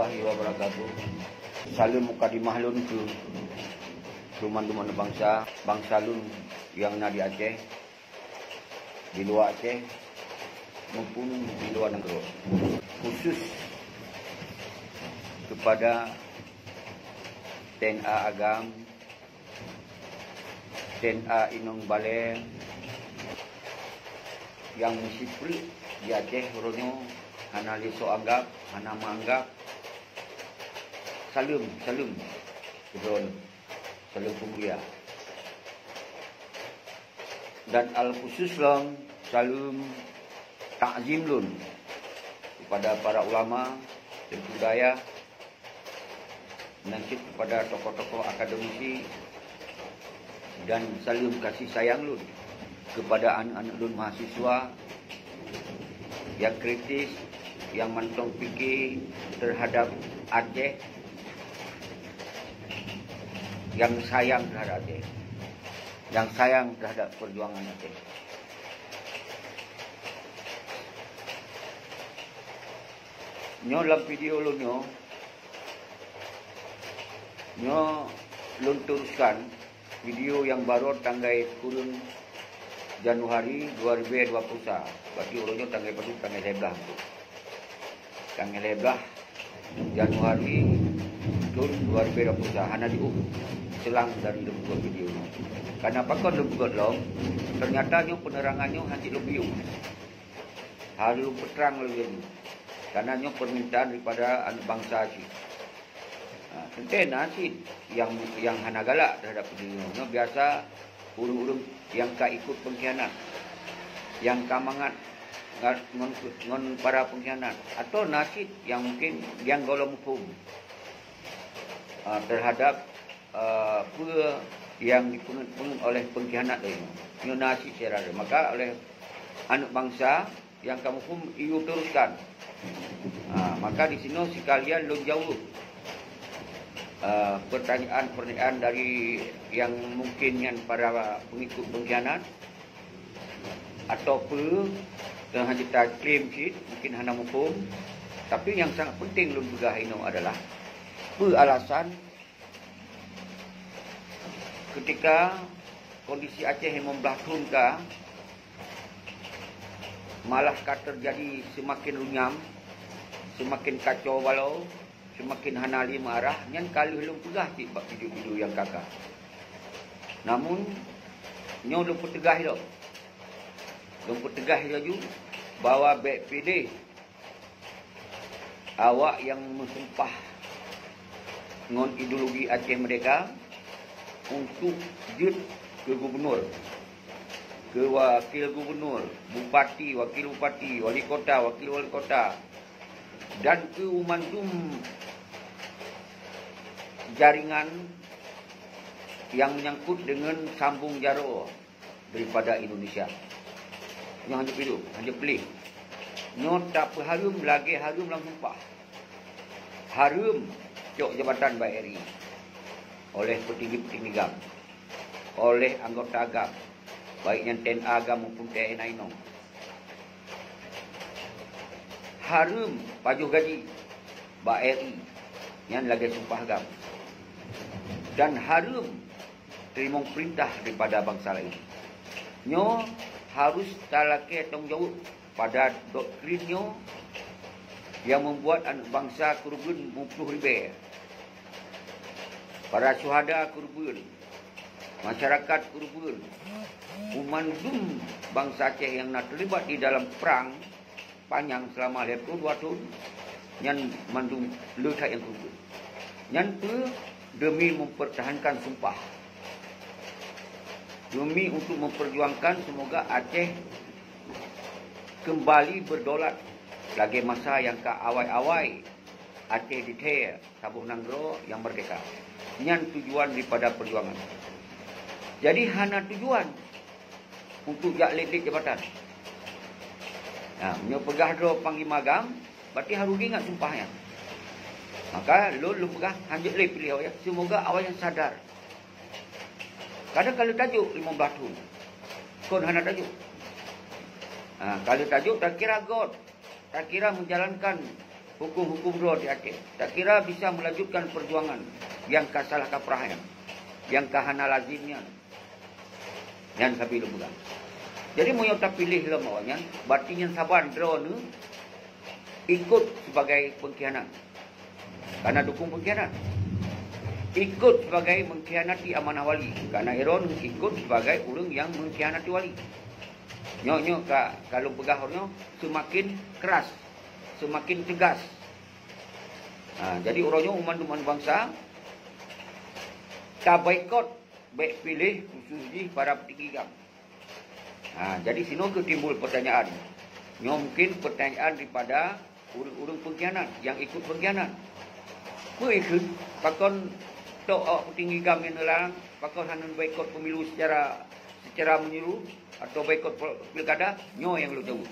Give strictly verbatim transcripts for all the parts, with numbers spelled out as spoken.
Wabarakatuh. Saleuem mukadimah lôn keu teuma-teuma bansa, bansa lôn nyang na di Aceh, di luwa Aceh, maupun di luwa nanggroe. Khusus kepada T N A Agam, T N A inong balée nyang meusipreuk di Aceh uroe nyoe hana lé soe anggab, hana meuanggab. Saleuem, saleuem keudroe, saleuem peumulia. Dan al khusus lom saleuem takzim lôn kepada para ulama, teungku dayah, meunan cit kepada tokoh-tokoh akademisi, dan saleuem kasih sayang lôn kepada aneuk-aneuk lôn mahasiswa nyang kritis, nyang mantong pike terhadap Aceh, nyang sayang terhadap Aceh, nyang sayang terhadap perjuangan Aceh. Nyoe lam video lôn nyoe, nyoe lôn teruskan video nyang barô tanggai kureueng Januari dua ribu dua puluh satu. Berarti uroe nyoe tanggai padub, tanggai lhèe blah tu. Tanggai lhèe blah Januari thôn dua ribu dua puluh satu, hana jiôh seulang dari lôn buet video nyoe. Karena pakon lôn buet lom, ternyata nyoe penerangan nyoe hana lôn biôh. Harus lôn peutrang lagèe nyoe. Karena nyoe permintaan daripada aneuk bansa cit. Ha, teuntèe na cit nyang, nyang hana galak terhadap peudeueng nyoe. Nyoe biasa ureueng-ureueng nyang ka ikut pengkhianat, nyang ka mangat ngon, ngon para pengkhianat, atau na cit nyang mungkin nyang gohlom muphom, ha, terhadap, ha, peue nyang jipeungeut-peungeut oleh pengkhianat tadi nyoe. Nyoe na cit sira. Maka oleh aneuk bansa, nyang ka muphom, yue teruskan. Ha, maka di sinoe sikalian lôn jaweueb, eh, pertanyaan-pertanyaan dari nyang mungkin nyan para pengikut pengkhianat, atau peue, nyang hana taklaim cit, mungkin hana muphom. Tapi nyang sangat penting lôn peugah inoe adalah, peue alasan ketika kondisi Aceh limong blaih thôn ka, malah ka teujadi seumaken runyam, seumaken kacau balau, seumaken hana lé meuarah, nyan ka lheueh lôn peugah cit bak video-video nyang ka-ka. Namun, nyoe lôn peuteugaih lom. Lôn peuteugaih laju bahwa bèk pideh awak nyang meusumpah ngon ideologi Aceh Merdeka untuk jeuet keu gubunur, keu wakil gubunur, bupati, wakil bupati, wali kota, wakil wali kota, dan keu mandum jaringan nyang menyangkut deungon sambong jaroe daripada Indonesia. Nyoe hanjeuet pilu, hanjeuet peuleh. Nyoe tapeuhareuem lagèe hareuem lam sumpah. Hareuem cok jabatan bak R I oleh peutinggi-peutinggi GAM, oleh anggota GAM, baik nyan T N A GAM maupun T N A inong. Hareuem pajoh gaji bak R I, nyan lagèe sumpah GAM. Dan hareuem teurimong peurintah daripada bansa laén. Nyoe harôh talakèe tanggung jaweueb pada doktrin nyoe nyang meubuet aneuk bansa keureubeuen meuploh ribèe, para syuhada keureubeuen, masyarakat keureubeuen, banmandum bansa Aceh nyang na teulibat di dalam prang panyang seulama lhèe ploh dua thôn, nyan mandum le that nyang keureubeuen. Nyan peue? Demi mempertahankan sumpah. Demi untuk memperjuangkan semoga Aceh kembali berdaulat lagèe masa nyang ka awai-awai Aceh dithèe saboh nanggroe nyang merdeka. Nyan tujuan daripada perjuangan. Jadi hana tujuan untuk jak lét-lét jabatan. Nah, meunyoe peugah droe panglima GAM, berarti harôh ingat sumpah nyan. Maka lôn, lôn peugah hanjeuet lé piléh awaknyan. Semoga awaknyan sadar. Kadang ka lheueh tajok limong blaih thôn, kon hana tajok. Ha, ka lheueh tajok takira göt, takira menjalankan huköm-huköm droe di Aceh, takira bisa meulanjutkan peujuangan nyang ka salah kaprah nyan, nyang ka hana lazim nyan. Nyan sabe lôn peugah. Jadi, meunyoe tapiléh lom awaknyan, berarti nyan saban droeneuh ikot sibagai pengkhianat. Karena dukung pengkhianat. Ikot sibagai mengkhianati amanah wali. Karena droeneuh ikot sibagai ureuëng nyang mengkhianati wali. Nyoe, nyoe ka, ka lôn peugah uroe nyoe, seumaken keras, seumaken teugas. Ha, jadi uroe nyoe umat-umat bansa ka boikot, bék piléh khusus jih para peutinggi GAM. Ha, jadi sinoe keuh timbul pertanyaan. Nyoe mungkin pertanyaan daripada ureuëng-ureuëng pengkhianat nyang ikot pengkhianat. Peue ikheun, pakon tok awak peutinggi GAM nyang neularang, pakon hana boikot pemilu secara, secara menyeluruh atau boikot pil-, pilkada? Nyoe nyang lôn jaweueb.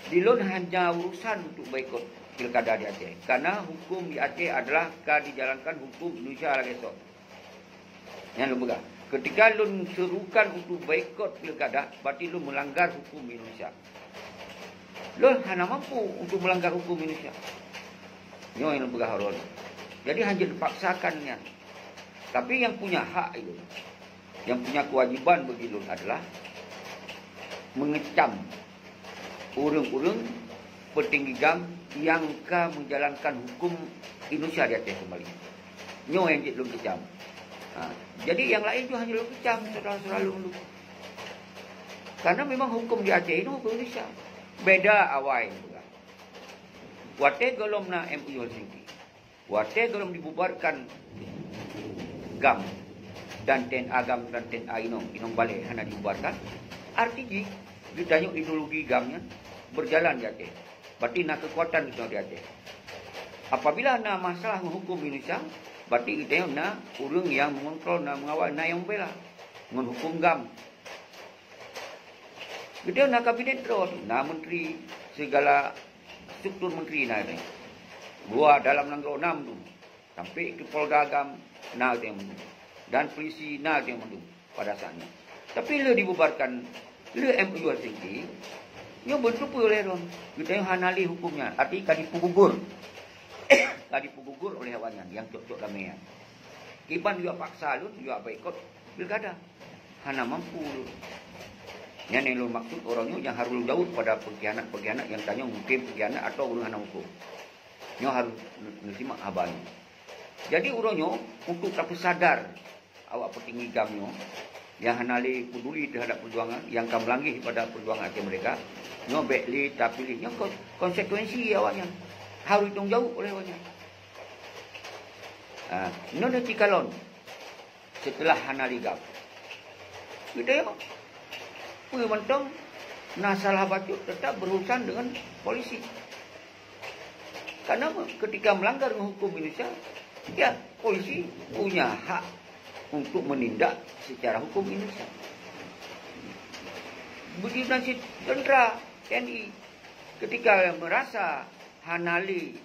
Di lôn hanya urusan untuk boikot pilkada di Aceh. Karena hukum di Aceh adalah ka dijalankan hukum Indonesia lagée soe. Nyan lôn peugah. Ketika lôn serukan untuk boikot pilkada, berarti lôn melanggar hukum Indonesia. Lôn hana mampu untuk melanggar hukum Indonesia. Nyoe nyang lôn peugah uroe nyoe. Jadi hana dipaksakan nyan. Tapi yang punya hak itu, yang punya kewajiban bagi lôn adalah mengecam ureuëng-ureuëng peutinggi GAM nyang ka menjalankan hukum Indonesia di Aceh kembali. Nyoe nyang jeuet lôn kecam. Ha, jadi nyang laén jih hana lôn kecam, saudara-saudara lôn. Karena memang hukum di Aceh ini hukum Indonesia. Beda awai peugah. Watée gohlom na M O U Helsinki, watée gohlom dibubarkan GAM dan T N A GAM dan T N A inong, inong balée hana dibubarkan, arti jih geutanyoe ideologi GAM nyan berjalan di Aceh. Berarti na keukuatan geutanyoe di Aceh. Apabila na masalah ngon hukum Indonesia, berarti geutanyoe na ureuëng nyang mengontrol, na mengawal, na nyang membela ngon hukum GAM. Geutanyoe na kabinet droe, na menteri, segala struktur menteri na geutanyoe. Luwa dalam nanggroe na mandum. Sampai keu Polda GAM na geutanyoe mandum. Dan polisi na geutanyoe mandum pada saat nyoe. Tapi lheueh dibubarkan, lheueh M O U Helsinki, nyoe beuteupeue lé lôn. Geutanyoe hana lé huköm nyan, arti ka dipeugugur. Ka dipeugugur oleh awaknyan nyang cok-cok damé nyan. Kiban yue paksa lôn, yue boikot pilkada. Hana mampu lôn. Nyan nyang lôn maksud, uroe nyoe nyang harôh lôn jaweueb pada pengkhianat-pengkhianat nyang tanyong mungken pengkhianat atau ureuëng hana huköm. Nyoe harôh neu-, neusimak haba nyoe. Jadi uroe nyoe untuk tapeusadar awak peutinggi GAM nyoe nyang hana lé peduli teuhadap peujuangan, nyang ka meulanggeh pada peujuangan Aceh Merdeka, nyoe bék lé tapiléh. Nyoe kon-, konsekuensi awaknyan harôh jitanggung jaweueb oleh awaknyan. Ha, nyoe neuti kalon. Seuteulah hana lé GAM, geutanyoe peue mantong na salah bacut, tetap berurusan dengan polisi. Karena me-, ketika melanggar hukum Indonesia, ya, polisi punya hak untuk menindak secara hukum Indonesia. Begitu nasib tentera, T N I, ketika merasa hana lé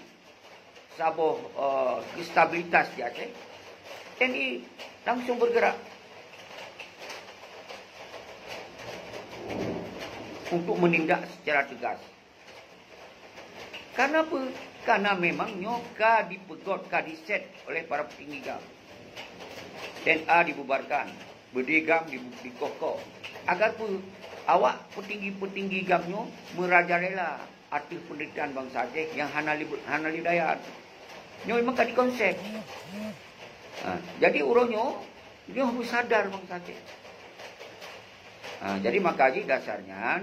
saboh, eh, stabilitas di Aceh, T N I langsung bergerak untuk menindak secara tegas. Karena apa? Karena memang nyoe ka dipeugét, ka diset oleh para petinggi GAM. T N A dibubarkan, beudé GAM di, dikoh-koh. Agar apa? Awak petinggi-petinggi GAM nyoe merajalela ateueh penderitaan bansa Aceh nyang hana lé, hana lé daya. Nyoe memang ka dikonsep. Ha, jadi uroe nyoe, nyoe harôh sadar bansa Aceh. Ha, jadi maka jih dasar nyan,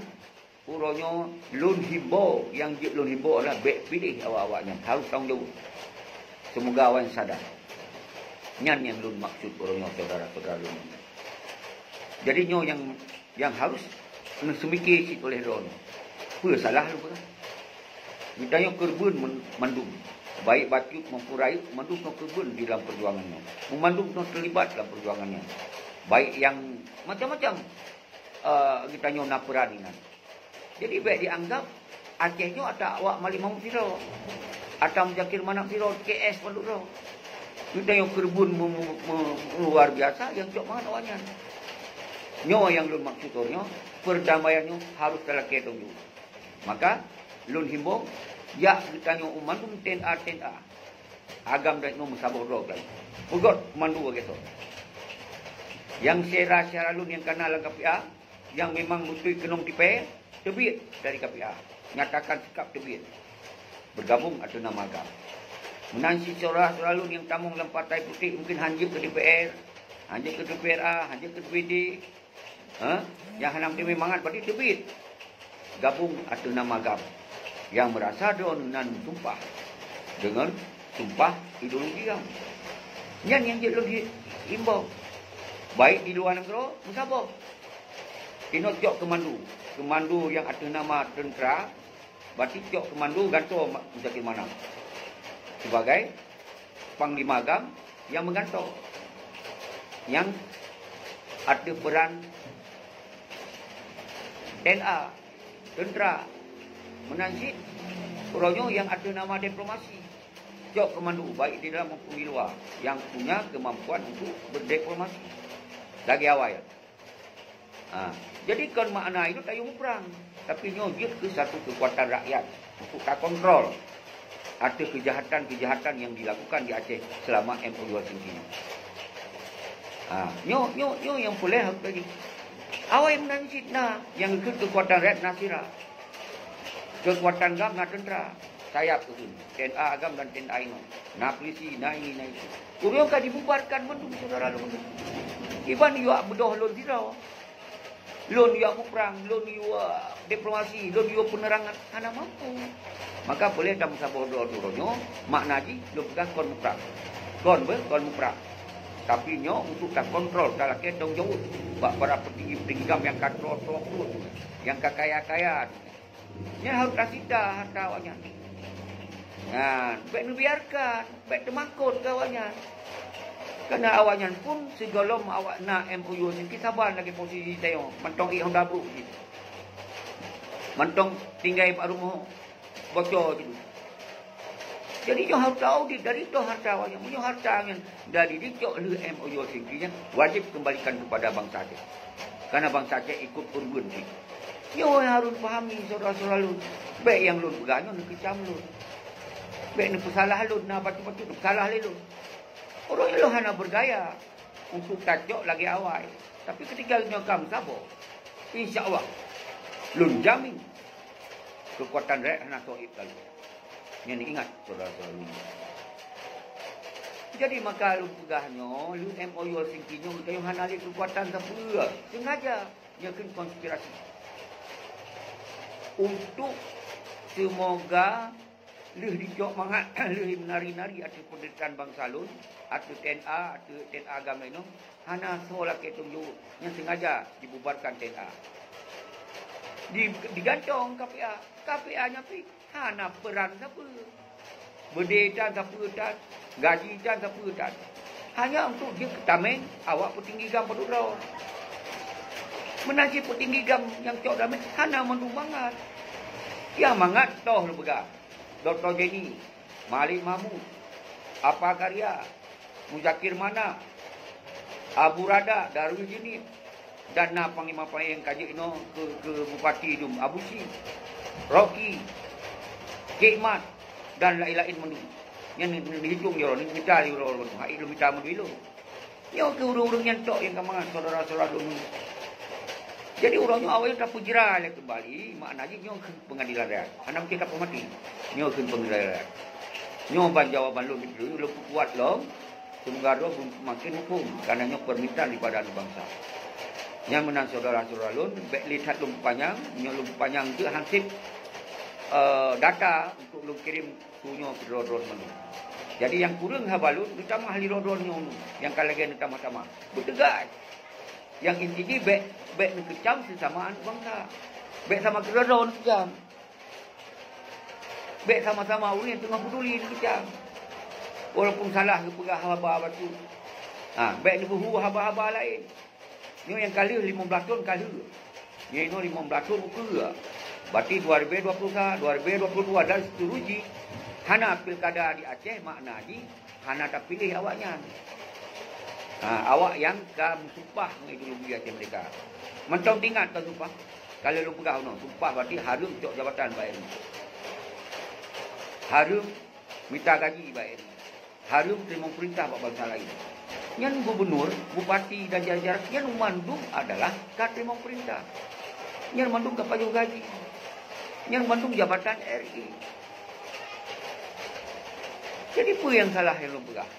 uroe nyoe lôn himbau, nyang jeuet lôn himbau adalah bék piléh awak-awak nyan, harôh tanggung jaweueb. Seumoga awaknyan sadar. Nyan nyang lôn maksud uroe nyoe, syedara-syedara lôn. Jadi nyoe nyang, nyang harôh neuseumike cit oleh droeneuh. Peue salah lôn peugah? Geutanyoe keureubeuen men-, mandum, baik bacut maupun rayeuk, mandum nyoe keureubeuen di dalam peujuangan nyoe. Mandum nyoe teulibat dalam peujuangan nyoe. Baik nyang macam-macam, eh, geutanyoe na peuran inan. Jadi bék dianggap Aceh nyoe ata awak Malik Mahmud sidroe, ata Muzakir Manaf sidroe, K S Paduk droe. Geutanyoe keureubeuen me-, me-, me-, luar biasa nyang cok mangat awaknyan. Nyoe nyang lôn maksud uroe nyoe, perdamaian nyoe harôh talakée tanggung jaweueb. Maka lôn himbau, Jak geutanyoe u mandum TNA-TNA agam dan inong meusaboh droe kali. Peugöt keumandu lagèe toh. Nyang syedara-syedara lôn nyang kana lam K P A, nyang memang beutôi keunong D P R, teubiet dari K P A. Nyatakan sikap teubiet. Bergabung ateueh nama agam. Meunan cit syedara-syedara lôn nyang tamong lam partai politik, mungken hanjeuet keu D P R, hanjeuet keu D P R A, hanjeuet keu D P D, ha? Nyang hana meuteumé mangat, berarti teubiet. Gabung ateueh nama agam. Nyang meurasa droeneuh nan meusumpah deungon sumpah ideologi agam. Nyan nyang jeuet lôn hi-, himbau. Baik di luwa nanggroe, meusaboh. Inoe cok keumandu. Keumandu nyang ateueh nama teuntra, berarti cok keumandu gantoe ma-, Muzakir Manaf. Sebagai panglima agam nyang meugantoe. Nyang ateueh peuran TNA, teuntra, meunan cit uroe nyoe nyang ateueh nama diplomasi. Cok keumandu, baik di dalam maupun di luwa, nyang punya keumampuan untuk berdiplomasi. Lagèe awai. Ha, jadi kon makna itu tayue muprang, tapi nyoe jeuet keu satu keukuatan rakyat untuk takontrol ateueh keujahatan-keujahatan nyang dilakukan di Aceh selama M O U Helsinki nyoe. Ha, nyoe, nyoe, nyoe nyang peureulèe harôh lagèe. Awai meunan cit na nyang geukheun keukuatan rakyat na sira. Keukuatan agam na teuntra, sayap keuh, TNA agam dan TNA inong. Na polisi, na ini, na itu. Ureueng ka dibubarkan mandum syedara lôn. Iban yue beudôh lôn sidroe. Lôn yue muprang, lôn yue diplomasi, lôn yue peunerangan, hana mampu. Maka peureulèe tameusaboh droe uroe nyoe, makna jih lôn peugah kon muprang. Kon beuh, kon muprang. Tapi nyoe untuk takontrol, talakèe tanggung jaweueb bak para peutinggi-peutinggi agam nyang ka troe-troe pruet, nyang ka kaya-kaya. Nyan harôh tasita hareuta awaknyan. Nyan, bèk neubiarkan, bèk teumakot keu awaknyan. Karena awaknyan pun sigohlom awak na M O U Helsinki saban lagèe posisi tanyoe, mantong ié honda brôk jih. Mantong tinggai bak rumoh bocor jih. Jadi nyoe harôh ta-audit dari toh hareuta awaknyan. Meunyoe hareuta nyan dari dicok lheueh M O U Helsinki nyan, wajéb keumbalikan keupada bansa Aceh. Karena bansa Aceh ikut korban jih. Nyoe harôh pahami syedara-syedara lôn. Bèk nyang lôn peugah nyoe neukeucam lôn. Bèk neupeusalah lôn, na bacut-bacut neupeusalah lé lôn. Ureueng nyoe lôn hana beurdaya untuk tacok lagèe awai. Tapi ketika nyoe ka meusaboh, insya Allah, lôn jamin keukuatan rakyat hana soe ék lom. Nyan ingat, syedara-syedara lôn. Jadi, maka lôn peugah nyoe, lheueh M O U Helsinki nyoe, geutanyoe hana lé keukuatan sapeue. Sengaja nyoe kheun konspirasi. Untuk seumoga lheueh dicok mangat, lheueh meunari-nari ateueh peundertaan bansa lôn, ateueh TNA, ateueh TNA agam inong, hana soe lakèe tanggung jaweueb nyang sengaja dibubarkan TNA. Di, digantong K P A. K P A nyan pih hana peuran sapeue. Beudé tan sapeue tan, gaji tan sapeue tan. Hanya untuk jeuet keu tameng awak peutinggi agam padub droe. Meunan cit peutinggi agam nyang cok damé hana mandum mangat. Nyang mangat toh lôn peugah. Doktor Jenny, Malik Mahmud, Apa Karya, Muzakir Manaf, Abu Rada, Darul Jeunib, dan na panglima-panglima nyang ka jeuet inoe keu, keu Bupati dum, Abu Syik, Rocky, Kek Mat, dan laén-laén mandum. Nyan ni, ni, dihitung jih, ni mita lé uroe mandum, hai lôn mita mandum ilôn. Nyoe keuh ureueng-ureueng nyan tok nyang ka mangat syedara-syedara lôn. Jadi, uroe nyoe awaknyan tapeujra lé keumbali, makna jih nyoe keuh peungadilan rakyat. Hana mungken tapeumati. Nyoe keuh peungadilan rakyat. Nyoe ban jawaban lôn dikeue, lôn peukuat lom, seumoga droe beumakén hukôm, karena nyoe peumintaan daripada aneuk bansa. Nyan meunan syedara-syedara lôn, bèk lé that lôn peupanyang, nyoe lôn peupanyang keuh hansip, eh, data untuk lôn kirém Su nyoe keu droe-droe mandum. Jadi nyang kureueng haba lôn, neutamah lé droe-droe nyoe nyang ka lagèe neutamah-tamah. Beuteugas. Nyang inti jih bèk, bèk neukeucam sesama aneuk bansa. Bèk sama keudroe-droe neukeucam. Bèk sama-sama ureueng nyang teungoh peuduli neukeucam. Walaupun salah geupeugah haba bacut. Ha, bèk neubeuhu haba-haba laén. Nyoe nyang ka lheueh limong blaih thon ka lheueh. Nyoe inoe limong blaih thon ukeue. Berarti dua ribu dua puluh satu, dua ribu dua puluh dua dan seterusnya hana pilkada di Aceh, makna jih hana tapiléh awaknyan. Ha, awak nyang ka meusumpah ngon ideologi Aceh Merdeka. Mantong teuingat ka sumpah? Ka lheueh lôn peugah unoe, sumpah berarti hareuem cok jabatan bak ilmu. Hareuem mita gaji bak N I. Hareuem teurimong peurintah bak bansa laén. Nyan gubunur, bupati dan jajaran nyan mandum adalah ka teurimong peurintah. Nyan mandum ka pajoh gaji. Nyan mandum jabatan R I. Jadi peue nyang salah nyang lôn peugah?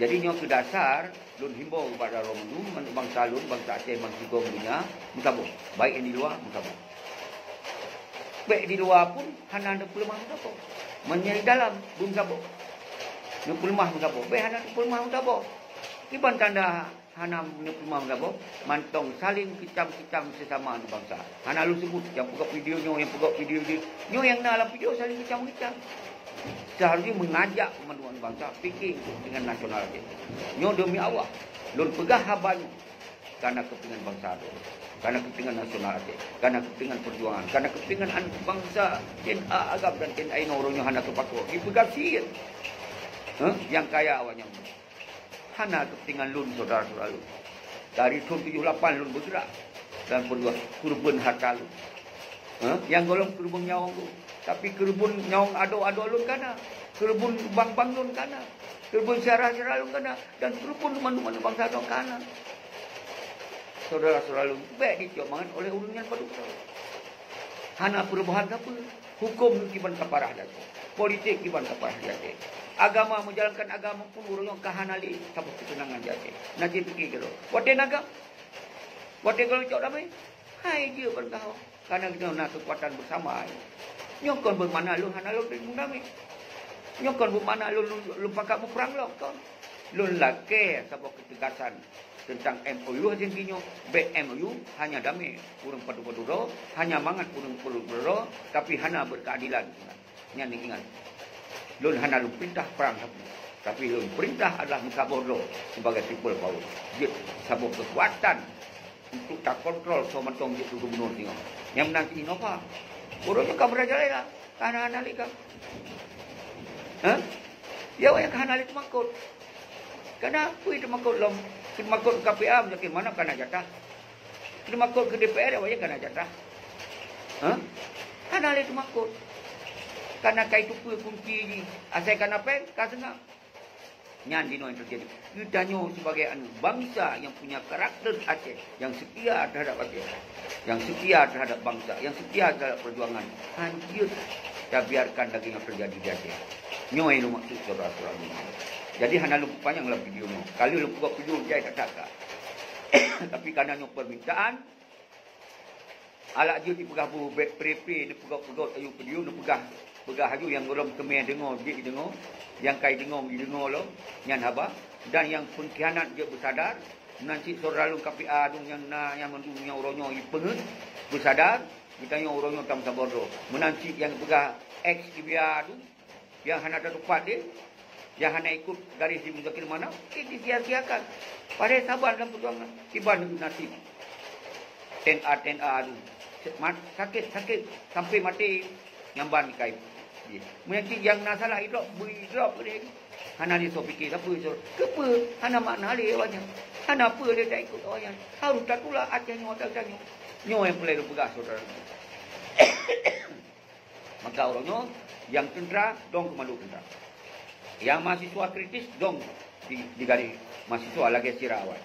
Jadi nyoe keu dasar lôn himbau ubak droe mandum, bansa lôn, bansa Aceh ban sigom donya, meusaboh. Baik nyang di luwa, meusaboh. Bék di luwa pun hana neupeuleumah meusaboh. Meunyoe di dalam, beumeusaboh. Neupeuleumah meusaboh. Bék hana neupeuleumah meusaboh. Kiban tanda hana neupeuleumah meusaboh, mantong saling kecam-kecam sesama aneuk bansa. Hana lôn sebut nyang peugah video nyoe, nyang peugah video jih. Nyoe nyang na lam video saling kecam-kecam. Seharusnya mengajak banmandum aneuk bansa fikir untuk kepentingan nasional Aceh. Nyoe demi Allah, lôn peugah haba nyoe. Karena kepentingan bansa droe, karena kepentingan nasional Aceh, karena kepentingan perjuangan, karena kepentingan aneuk bansa N A agam dan N A inoe uroe nyoe hana teupakoe. Dipeugah sie. Heh? Nyang kaya awak nyan. Hana kepentingan lôn, syedara-syedara lôn. Dari thon tujoh lapan lôn bergerak dan perjuang, keureubeuen hareuta lôn. Heh? Nyang gohlom keureubeuen nyawöng lôn. Tapi keureubeuen nyawöng adoe-adoe lôn ka na. Keureubeuen bank-bank lôn ka na. Keureubeuen syedara-syedara lôn ka na. Dan keureubeuen banmandum bansa droe ka na. Syedara-syedara lôn, bék dicok mangat oleh ureuëng nyan padub droe. Hana perubahan sapeue. Huköm kiban ka parah di Aceh. Politik kiban ka parah di Aceh. Agama, menjalankan agama pun ureuëng nyoe ka hana lé saboh keuteunangan di Aceh. Na cit pike keudroe. Watée na agam, watée gohlom cok damé, hai jeuet ban gahoe. Karena geutanyoe na keukuatan beusama. Nyoe kon beumakna lôn hana lôn teurimong damé. Nyoe kon beumakna lôn, lôn, lôn pakat muprang lom, kon. Lôn lakée saboh keutegasan teuntang M O U hase jinoe. Bék M O U hanya damé ureuëng padub-padub droe, hanya mangat ureuëng padub-padub droe, tapi hana berkeadilan. Nyan ingat, lôn hana lôn peurintah prang sapeue, tapi lôn peurintah adalah meusaboh droe sibagai people power. Jeuet saboh keukuatan untuk takontrol soe mantong jeuet keu gubunur singoh. Nyang meunan si Innova. Ureuëng nyoe ka meurajalela, ka hana-hana lé ka. Hah? Ya, awaknyan ka hana lé teumakot. Kana peue teumakot lom? Teumakot K P A meunyoe mana kana jatah. Teumakot keu D P R awaknyan kana jatah. Hah? Hana lé teumakot. Kana kai tupeue kunci jih. Asai kana péng, ka seungab. Nyan jinoe nyang teujadi. Geutanyoe sibagai aneuk bansa nyang punya karakter Aceh, nyang seutia terhadap Aceh, nyang seutia terhadap bansa, nyang seutia terhadap perjuangan, hanjeuet tabiarkan lagée nyoe teujadi di Aceh. Nyoe nyang lôn maksud syedara-syedara lôn. Jadi hana lôn panyang lam video nyoe. Ka lheueh lôn peugah video jai that-that ka. Tapi kana nyoe permintaan, alak jeuet jipeugah bu bék pre-pre neupeugah-peugah ayue video, neupeugah, peugah aju nyang gohlom teumé deungoe jeuet jideungoe, nyang kai deungoe jideungoe lom, nyan haba, dan nyang peungkhianat jeuet beusadar. Meunan cit syedara lôn K P A dum nyang na, nyang mandum nyang uroe nyoe jipeungeuet beusadar, geutanyoe uroe nyoe tameusaboh droe. Meunan cit nyang peugah ex Libya dum, nyang hana tatupat deh, nyang hana ikot garéh di Muzakir Manaf, eh, disia-siakan. Padahai saban lam peujuangan, kiban nasib. T N A, T N A dum. Mat-, sakét, sakét, sampai maté, nyang ban ikai. Meunyoe cit nyang na salah idrop, beu idrop keudeh. Hana lé soe pike sapeue, soe. Keupeue? Hana makna lé awaknyan. Hana peue lé taikot awaknyan. Harôh tatulak Aceh nyoe ata geutanyoe. Nyoe nyang peureulée lôn peugah, syedara. Maka uroe nyoe, nyang teuntra, dong keumandu teuntra. Nyang mahasiswa kritis, dong di, di garéh mahasiswa lagée sira awai.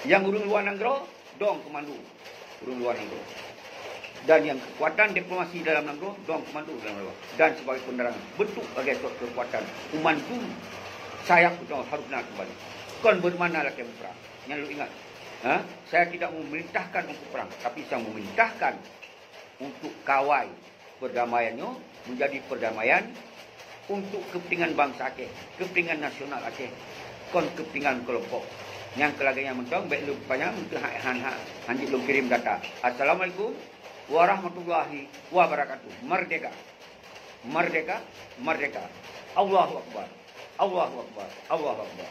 Nyang ureuëng luwa nanggroe, dong keumandu ureuëng luwa nanggroe. Dan nyang keukuatan diplomasi dalam nanggroe, dong keumandu dalam nanggroe. Dan sibagai penerangan, beutôi lagée sot keukuatan umandu sayap beutôi harôh na keumbali. Kon beumakna lakée muprang. Nyan lôn ingat. Ha? Saya tidak memerintahkan untuk perang, tapi saya memerintahkan untuk kawai perdamaian nyoe menjadi perdamaian untuk kepentingan bansa Aceh, kepentingan nasional Aceh, kon kepentingan kelompok. Nyang keu lagée nyan mantong, bék lôn panyang, mungkin ha-, han, ha-, hanjeuet lôn kirém data. Assalamualaikum warahmatullahi wabarakatuh. Merdeka! Merdeka! Merdeka! Allahu Akbar! Allahu Akbar! Allahu Akbar!